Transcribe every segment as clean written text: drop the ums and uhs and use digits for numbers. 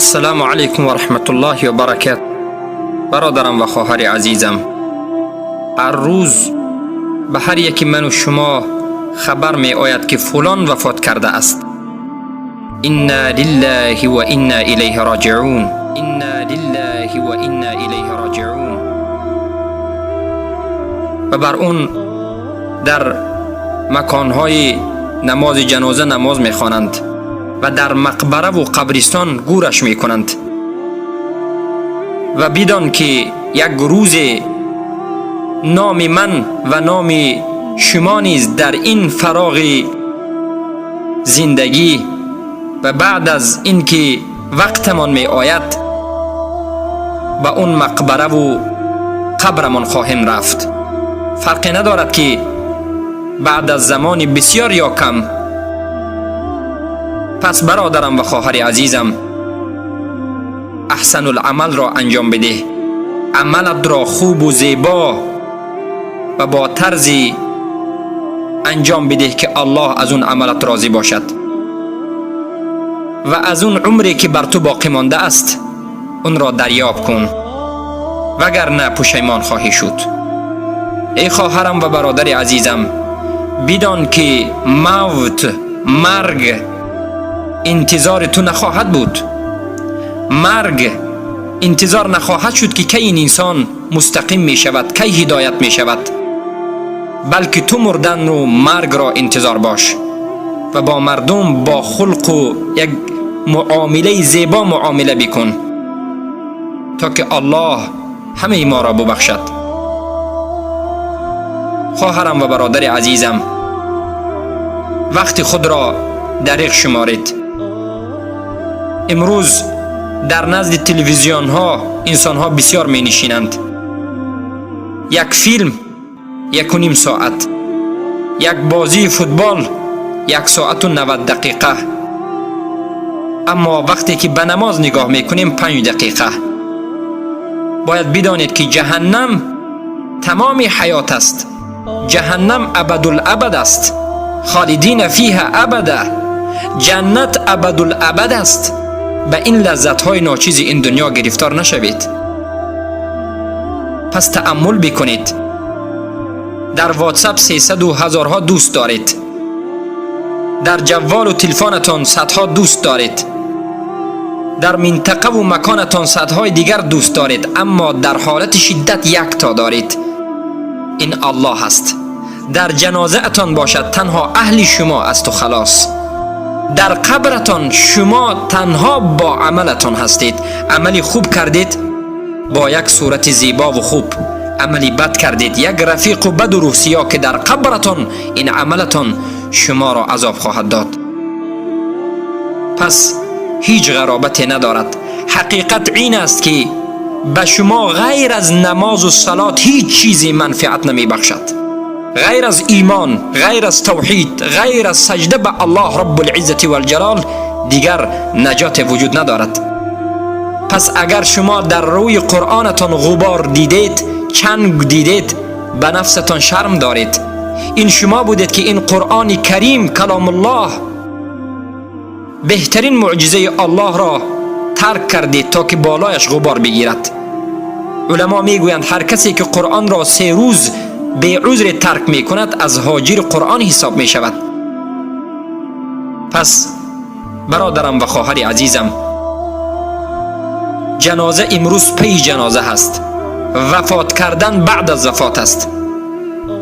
Ассалому алайкум ва раҳматуллоҳи ва баракат. Бародарам ва хоҳари азизам, ҳар рӯз ба ҳар яки ману шумо хабар меояд, ки фулон вафот кардааст. Инна лиллаҳи ва инна илайҳи роҷиун. Инна лиллаҳи ва инна илайҳи роҷиун. Ва бар он дар маконҳои намози ҷаноза намоз мехонанд ва дар мақбараву қабристон гӯраш мекунанд. Ва бидон, ки як рӯзе номи ман ва номи шумо низ дар ин фароғи зиндагӣ ва баъд аз ин ки вақтамон меояд, ба он мақбараву қабрамон хоҳем рафт. Фарқе надорад, ки баъд аз замони бисьёр ё кам. Пас, бародарам ва хоҳари азизам, аҳсануламалро анҷом бидеҳ. Амалатро хубу зебо ва бо тарзи анҷом бидеҳ, ки Аллоҳ аз он амалат розӣ бошад, ва аз он умре ки бар ту боқӣ мондааст, онро дарёб кун, вагарна пушаймон хоҳӣ шуд. Эй хоҳарам ва бародари азизам, бидон, ки мавт, марг интизори ту нахоҳад буд. Марг интизор нахоҳад шуд, ки кай ин инсон мустақим мешавад, кай ҳидоят мешавад, балки ту мурдану маргро интизор бош ва бо мардум бо хулқу як муомилаи зебо муомила бикун, то ки Аллоҳ ҳамаи моро бубахшад. Хоҳарам ва бародари азизам, вақти худро дариқ шуморед. Имрӯз дар назди телевизионҳо инсонҳо бисёр менишинанд. Як филм 1,5 соат, як бозии футбол 1 соату 90 дақиқа, аммо вақте ки ба намоз нигоҳ мекунем, 5 дақиқа. Бояд бидонед, ки ҷаҳаннам тамоми ҳаёт аст. Ҷаҳаннам абадулабад аст, холидина фиҳа абада. Ҷаннат абадулабад аст. Ба ин лаззатҳои ночизи ин дунё гирифтор нашавед. Пас тааммул бикунед. Дар Ватсап сесаду ҳазорҳо дӯст доред, дар ҷавволу телефонатон садҳо дӯст доред, дар минтақаву маконатон садҳои дигар дӯст доред, аммо дар ҳолати шиддат якто доред, ин Аллоҳ аст. Дар ҷанозаатон бошад, танҳо аҳли шумо асту халос. Дар қабратон шумо танҳо бо амалатон ҳастед. Амали хуб кардед, бо як сурати зебову хуб. Амали бад кардед, як рафиқу баду рӯҳсиё, ки дар қабратон ин амалатон шуморо азоб хоҳад дод. Пас ҳеҷ ғаробате надорад. Ҳақиқат ин аст, ки ба шумо ғайр аз намозу салот ҳеҷ чизе манфиат намебахшад, ғайр аз имон, ғайр аз тавҳид, ғайр аз саҷда ба Аллоҳ Раббулиззати валҷалол дигар наҷоте вуҷуд надорад. Пас агар шумо дар рӯи Қуръонатон ғубор дидед, чанг дидед, ба нафсатон шарм доред. Ин шумо будед, ки ин Қуръони Карим, каломуллоҳ, беҳтарин мӯъҷизаи Аллоҳро тарк кардед, то ки болояш ғубор бигирад. Уламо мегӯянд, ҳар касе ки Қуръонро 3 рӯз беузре тарк мекунад, аз ҳоҷири Қуръон ҳисоб мешавад. Пас, бародарам ва хоҳари азизам, ҷаноза имрӯз пайи ҷаноза ҳаст, вафот кардан баъд аз вафот аст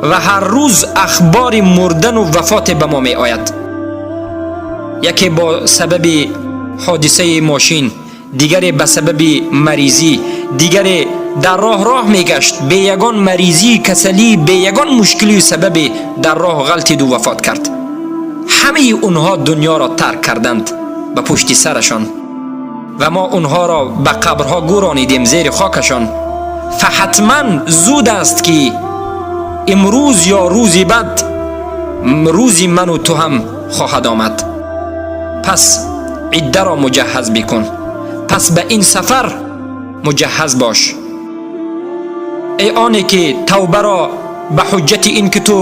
ва ҳар рӯз ахбори мурдану вафоте ба мо меояд. Яке бо сабаби ҳодисаи мошин, дигаре ба сабаби маризӣ, дигаре дар роҳ роҳ мегашт, бе ягон маризӣ, касалӣ, бе ягон мушкилию сабабе дар роҳ ғалтиду вафот кард. Ҳамаи онҳо дунёро тарк карданд ба пушти сарашон ва мо онҳоро ба қабрҳо гӯронидем, зери хокашон. Фа ҳатман зуд аст, ки имрӯз ё рӯзи баъд рӯзи ману ту ҳам хоҳад омад. Пас иддаро муҷаҳҳаз бикун. Пас ба ин сафар муҷаҳҳаз бош. Эй оне ки тавбаро ба ҳуҷҷати ин ки ту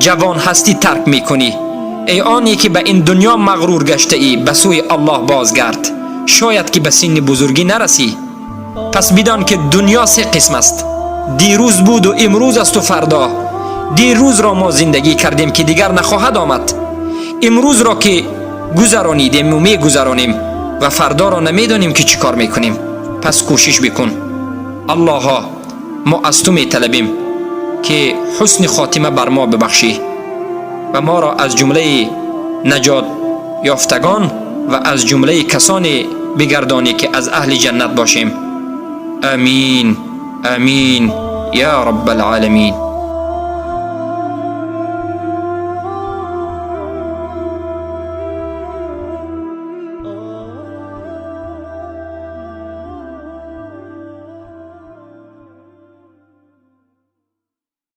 ҷавон ҳастӣ тарк мекунӣ, эй оне ки ба ин дунё мағрур гаштаӣ, ба сӯи Аллоҳ бозгард. Шояд ки ба синни бузургӣ нарасӣ. Пас бидон, ки дунё се қисм аст: дирӯз буду имрӯз асту фардо. Дирӯзро мо зиндагӣ кардем, ки дигар нахоҳад омад. Имрӯзро ки гузаронидему мегузаронем ва фардоро намедонем, ки чӣ кор мекунем. Пас кӯшиш бикун. Аллоҳо, мо аз ту металабем, ки ҳусни хотима бар мо бибахшӣ ва моро аз ҷумлаи наҷот ёфтагон ва аз ҷумлаи касоне бигардонӣ, ки аз аҳли ҷаннат бошем. Амин, амин, я Раббал оламин.